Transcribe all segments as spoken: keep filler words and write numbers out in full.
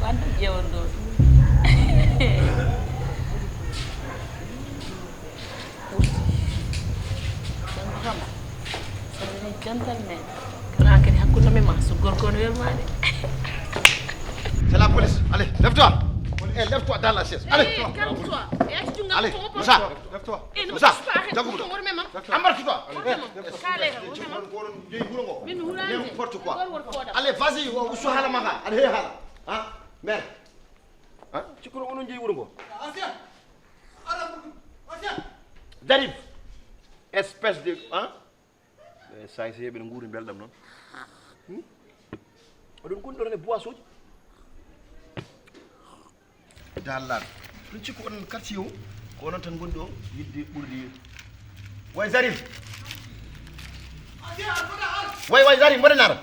Adda ƴeewa ɗo. Ɗum kam, so woni gentleman. Kana kadi hakkunde men ma, so gorko no welma de. C'est la police. Allez, lève-toi. Eh, lève-toi dans la chaise. Allez. Eh, calme-toi. Eh, accu jungal. Allez, Moussa. Lève-toi. Eh, ne Moussa, touche pas, arrête. Jagubuɗo. Embarque-toi. Embarque-toi. Kale, embarque-toi. Min mi hulaani. N'importe quoi. Allez, vas-y, o usu hala maga. Allez, hala. Hein? Merde. Hein? Cikkuno onon jeyi wuro ngo. J'arrive. Espèce de, hein? Eh, saay so heɓe no nguuri mbeldam noon. Hmm? Oɗon ngoni ɗon e boisson ji. Dallan. Ɗum cikku onon quartier o, ko onon tan ngoni ɗo yidde ɓurdi. Way Zarif. Way, way Zarif, mboɗo nara.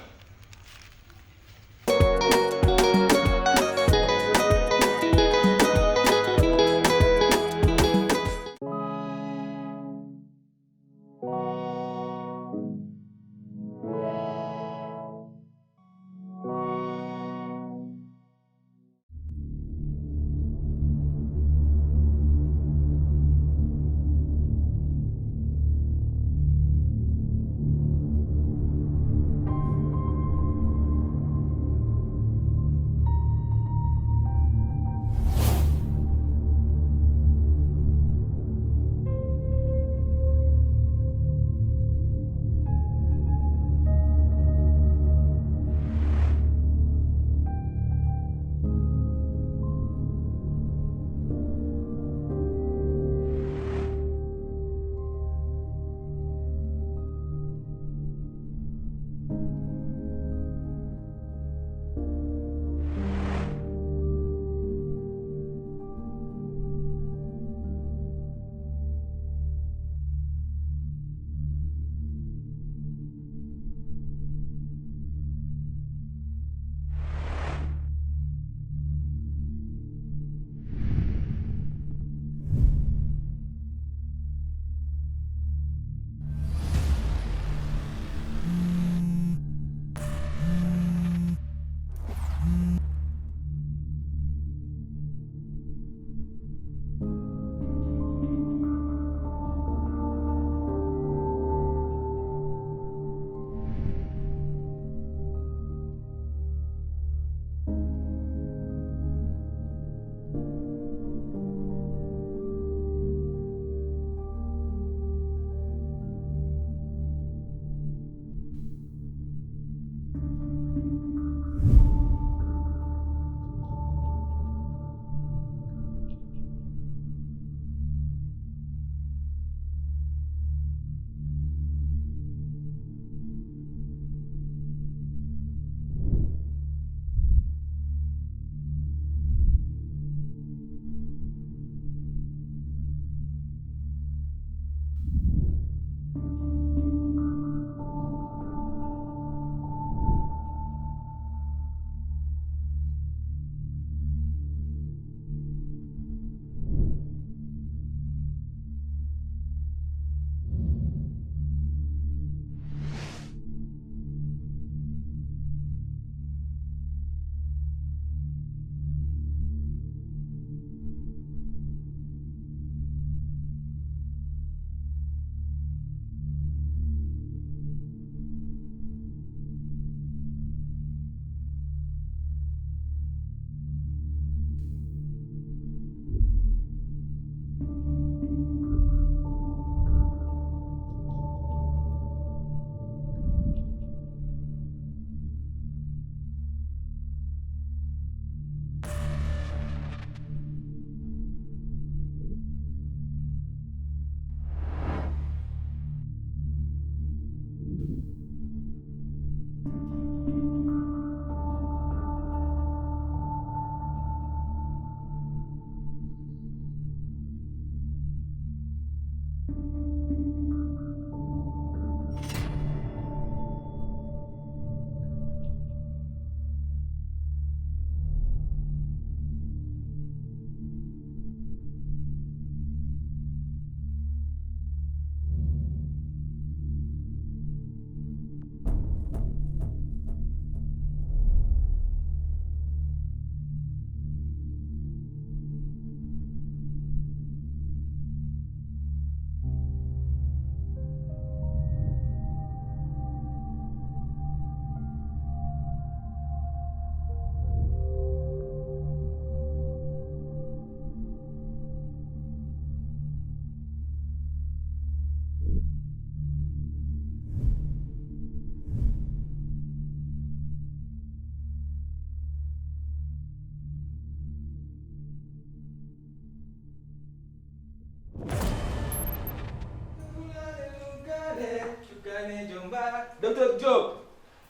Docteur Diop.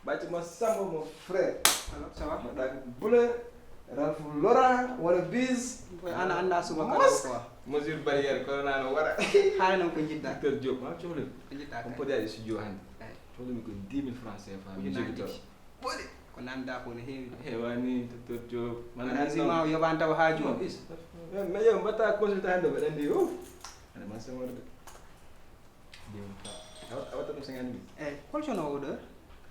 Bati ma Samba, mon frère. Alors, ça va? Mbaɗɗa ko bleu, Ralph Lauren, wona bis. Boy, an a annda subaka ɗo quoi. Mesure barrière corona no waɗa. Haala noon ko njiɗɗa. Docteur Diop, ma cohli. Ko njiɗɗa kay. On peut aller studio hannde. Eyi. Cohli mi ko dix mille francs C F A, mi jogi to. Ujunaaji ɗiɗi. Boni. Ko namda ko no heewi. Heewani, Docteur Diop. Man, an si ma o yoɓani taw haaju o. Is. Mais, mais yo, mbatta consulta hannde, mbeɗa anndi, ouf. Aɗa ma semorde. Dix mille francs. A wat-, a watta ɗum cinquante mille. Eyi, hol cono o ɗo?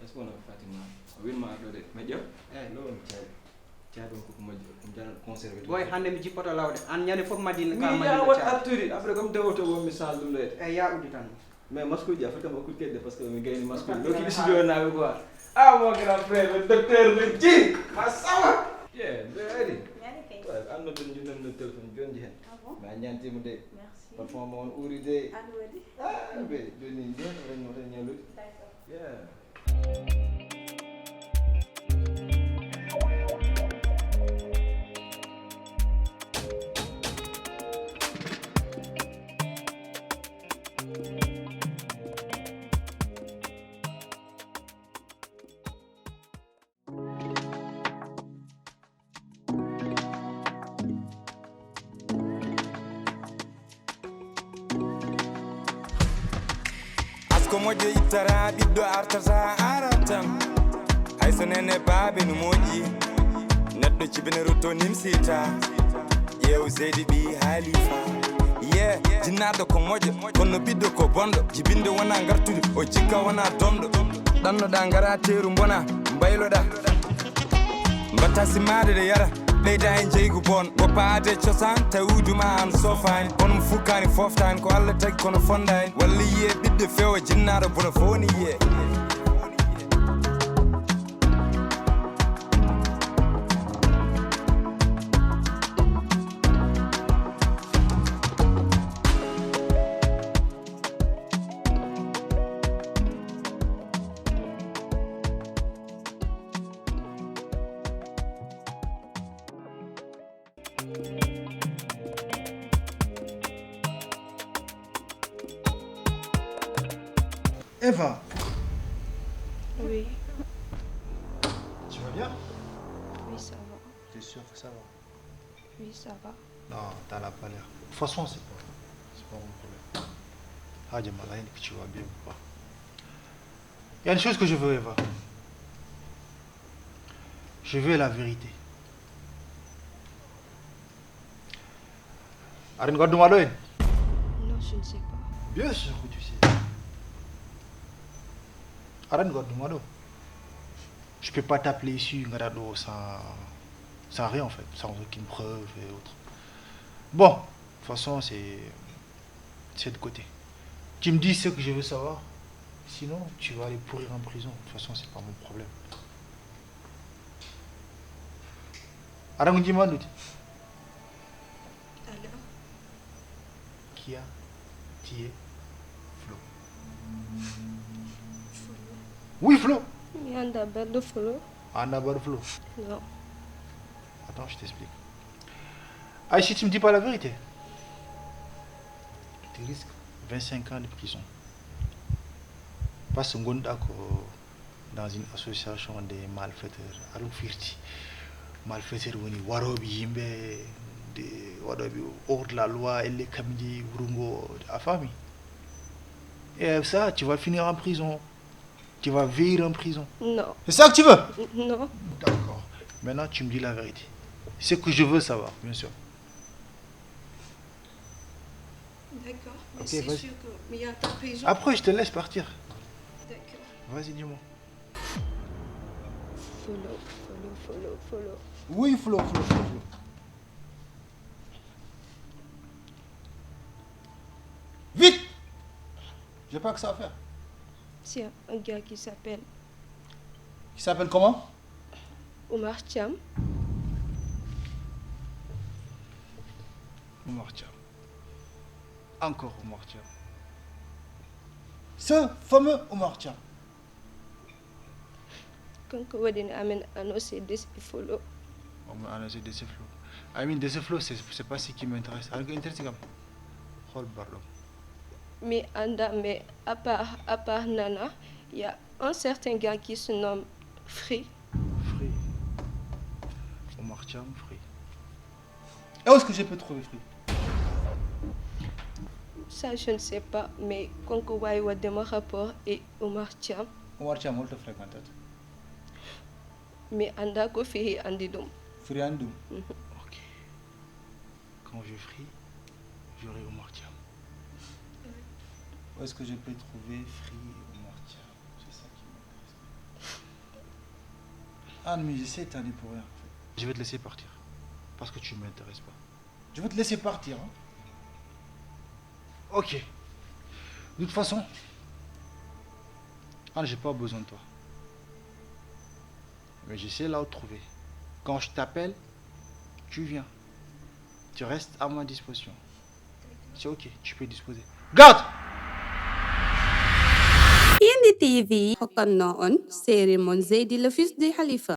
Est-ce que wona Fatima? O wiin ma ɗo de. Moƴƴo? Eyi. Lo on caabi. Caabi on koko moƴƴo. Ɗum jara conservé. Boy, hannde mi jippoto lawde. An ñande fof Madina ka Madina. Wi ya wat caabi. Arturi. Après, comme dewoto won mi sal ɗum ɗo. Eyi, ya udditan mo. Mais masque uji, a foti kam okkude kadi de, parce que mi gayni masque uji. Ɗo kiɗi studio naaɓe quoi. Ah, mon grand frère, le docteur Redji. Ma ça va? Yeah, mbe ari. Mi ari kay. Ouais, an no ɗum jinnanno téléphone jonji hen. Ah bon? Ma ñantima de. Merci. Parfum mo on uri de. An waɗi? Ah, be, joni ni, ren mo tan ñalude. D'accord. Yeah. Asko moƴƴo ittata, ɓiɗɗo artata, aratan. Hay so nene baabe no moƴƴi, neɗɗo jibina rutto nimsita. Ƴeew seydi ɓi Halifa. Ye, jinnaɗo ko moƴƴo, kono ɓiɗɗo ko bonɗo. Jibinde wona gartude, o jikka wona donɗo. Ɗannoɗa ngara teeru mbona, mbayloɗa. Mbatta simaade de yara, ɓeyda e njeygu bon. Woppaade cosaan, tawi uuduma an sofaani. Kono mo fukkani foftani, ko Allah tagi kono fondaani. Walla yiye ɓiɗɗo fewa jinnaɗo bona fowni yiye. Eva. Oui. Tu vas bien? Oui, ça va. T'es sûr que ça va? Oui, ça va. Non, t'as la pas l'air. De toute façon, c'est pas, c'est pas mon problème. Ah, Jamal, que tu vas bien ou pas? Il y a une chose que je veux, Eva. Je veux la vérité. Aɗa anndi ko adduma ɗo en? Non, je ne sais pas. Bien sûr que tu sais. Aɗa anndi ko adduma ɗo. Je peux pas t'appeler ici, ngara ɗo sans, sans rien en fait, sans aucune preuve et autres. Bon, de toute façon, c'est, c'est de côté. Tu me dis ce que je veux savoir. Sinon, tu vas aller pourrir en prison. De toute façon, c'est pas mon problème. Aɗa anndi ko njiɗmi anndude? Allô? Qui a tué Flo? Flo. Oui, Flo. Mi anndaa baɗɗo Flo. A anndaa baɗɗo Flo? Non. Attends, je t'explique. Aïcha, tu me dis pas la vérité. Tu risques vingt-cinq ans de prison. Parce que ngonɗa ko dans une association de malfaiteurs. Aɗum firti. Malfaiteurs woni warooɓe yimɓe, de waɗooɓe hors de la loi, elle kamɓe njeyi wuro ngo, a faami? Et ça, tu vas finir en prison. Tu vas vieillir en prison. Non. C'est ça que tu veux? N-, non. D'accord. Maintenant, tu me dis la vérité. Ce que je veux savoir, bien sûr. D'accord, mais c'est sûr que, mais il y a ta prison. Après, je te laisse partir. D'accord. Vas-y, dis-moi. Flo, Flo, Flo, Flo. Oui, Flo, Flo, Flo, Flo. Vite! J'ai pas que ça à faire. C'est un gars qui s'appelle... Qui s'appelle comment? Omar Thiam. Omar Thiam. Encore Omar Thiam. Ce fameux Omar Thiam. Kanko waɗini amen annoncé décès Flo. On m'a annoncé décès Flo. I mean, décès Flo, c'est, c'est pas ce qui m'intéresse. An ko intéressé kam, hol barɗo? Mi anndaa, mais à part, à part Nana, Il y a un certain gars qui se nomme Free. Free. Omar Thiam, Free. Et où est-ce que je peux trouver Free? Ça, je ne sais pas, mais comme que Waïwa de mon rapport et Omar Thiam, Omar Thiam, on te fréquente. Mais anda ko Free andi ɗum. Free andi ɗum. Mhm. Ok. Quand je Free, j'aurai Omar Thiam. Où est-ce que je peux trouver Free et Omar Thiam? C'est ça qui m'intéresse. Ah, mais je sais, t'en es pour rien, en fait. Je vais te laisser partir. Parce que tu m'intéresses pas. Je vais te laisser partir, hein. Ok. De toute façon, ah, j'ai pas besoin de toi. Mais je sais là où te trouver. Quand je t'appelle, tu viens. Tu restes à ma disposition. C'est ok, tu peux disposer. Garde! Pindi T V hokkanno on série mon Zeydi le fils du Khalifa.